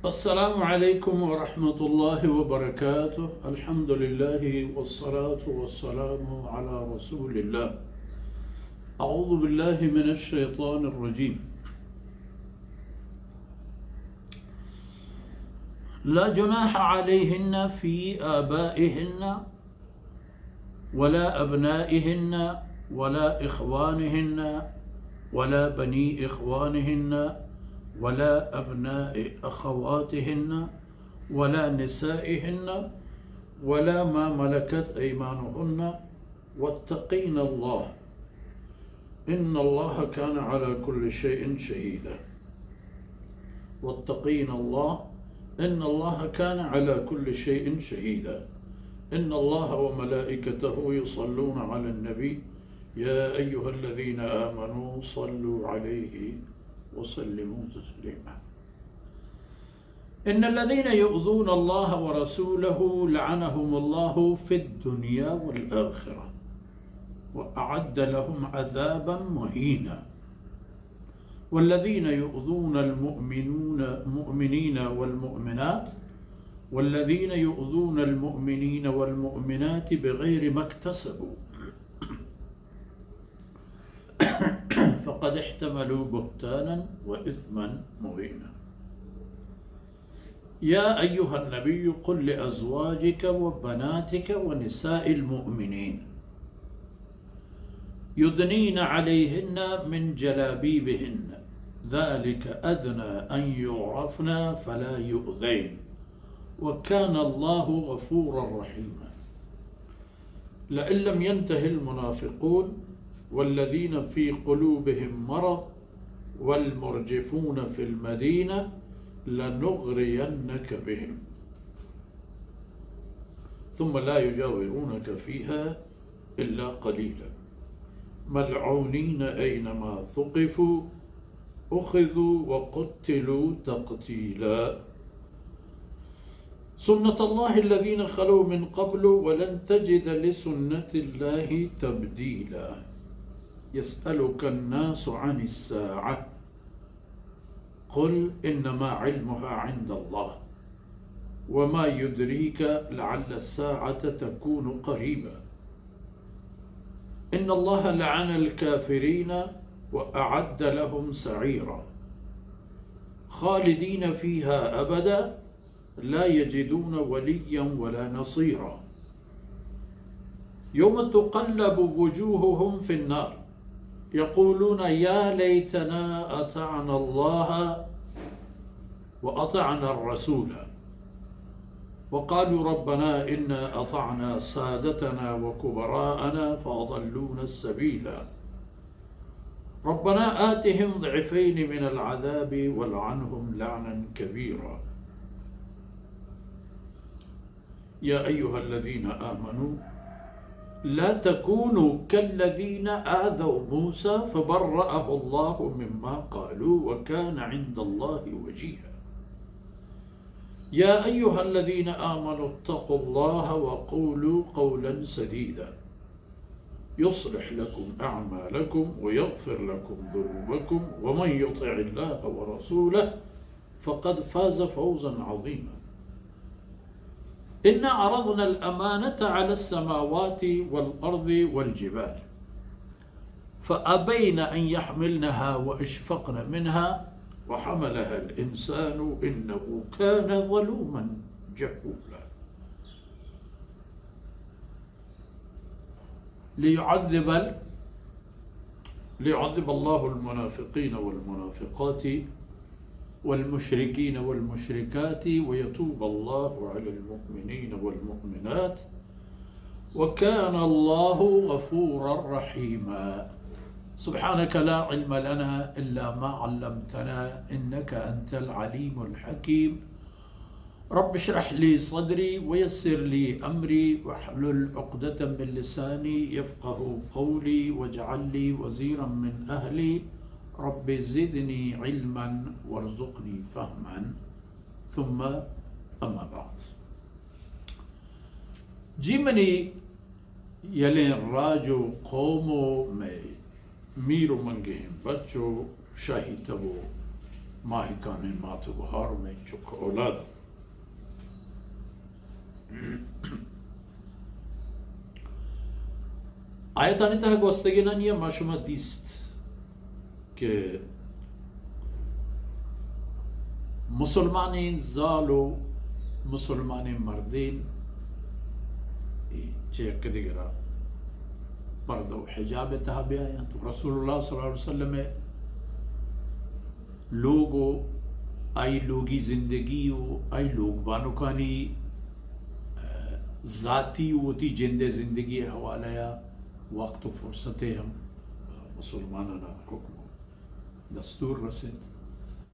السلام عليكم ورحمة الله وبركاته. الحمد لله والصلاة والسلام على رسول الله. أعوذ بالله من الشيطان الرجيم. لا جناح عليهن في آبائهن ولا أبنائهن ولا إخوانهن ولا بني إخوانهن ولا أبناء أخواتهن ولا نسائهن ولا ما ملكت أيمانهن واتقين الله، إن الله كان على كل شيء شهيدا. واتقين الله، إن الله كان على كل شيء شهيدا. إن الله وملائكته يصلون على النبي، يا أيها الذين آمنوا صلوا عليه وسلموا تسليما. إن الذين يؤذون الله ورسوله لعنهم الله في الدنيا والآخرة وأعد لهم عذابا مهينا. والذين يؤذون المؤمنون، المؤمنين والمؤمنات، والذين يؤذون المؤمنين والمؤمنات بغير ما اكتسبوا فقد احتملوا بهتانا وإثما مبينا. يا أيها النبي قل لأزواجك وبناتك ونساء المؤمنين يدنين عليهن من جلابيبهن، ذلك أدنى أن يعرفن فلا يؤذين، وكان الله غفورا رحيما. لئن لم ينته المنافقون والذين في قلوبهم مرض والمرجفون في المدينة لنغرينك بهم ثم لا يجاورونك فيها إلا قليلا ملعونين أينما ثقفوا أخذوا وقتلوا تقتيلا. سنة الله الذين خلوا من قبل ولن تجد لسنة الله تبديلا. يسألك الناس عن الساعة قل إنما علمها عند الله وما يدريك لعل الساعة تكون قريبا. إن الله لعن الكافرين وأعد لهم سعيرا خالدين فيها أبدا لا يجدون وليا ولا نصيرا. يوم تقلب وجوههم في النار يقولون يا ليتنا أطعنا الله وأطعنا الرسول وقالوا ربنا إنا أطعنا سادتنا وكبراءنا فأضلونا السبيلا. ربنا آتهم ضعفين من العذاب والعنهم لعنا كبيرا. يا أيها الذين آمنوا لا تكونوا كالذين آذوا موسى فبرأه الله مما قالوا وكان عند الله وجيها. يا أيها الذين آمنوا اتقوا الله وقولوا قولا سديدا يصلح لكم أعمالكم ويغفر لكم ذنوبكم ومن يطع الله ورسوله فقد فاز فوزا عظيما. إنا عرضنا الأمانة على السماوات والأرض والجبال فأبين أن يحملنها وأشفقن منها وحملها الإنسان إنه كان ظلوما جهولا. ليعذب ال-، ليعذب الله المنافقين والمنافقات والمشركين والمشركات ويتوب الله على المؤمنين والمؤمنات وكان الله غفورا رحيما. سبحانك لا علم لنا إلا ما علمتنا إنك أنت العليم الحكيم. رب اشرح لي صدري ويسر لي أمري واحلل عقدة من لساني يفقه قولي واجعل لي وزيرا من أهلي رب زدني علما وارزقني فهما. ثم أما بعد. جی منی یلیں راج و قوم و مئے میر و منگہیں بچ و شاہی تب و ماہکانیں مات و گہار و مئے چک اولاد۔ آیتانی تہا گوستگینانی ما شما دیست کہ مسلمانیں زال و مسلمانیں مردین چہ یک دگرا پردہ و حجاب تہا بیاینت و رسول اللہ صلی اللہ علیہ وسلم لوگ و آئی لوگی زندگی و آئی لوگ بانکانی، اه، ذاتی و وتی جندے زندگی حوالہ وقت و فرصت ہم مسلمانانا حکم و دستور رسیت۔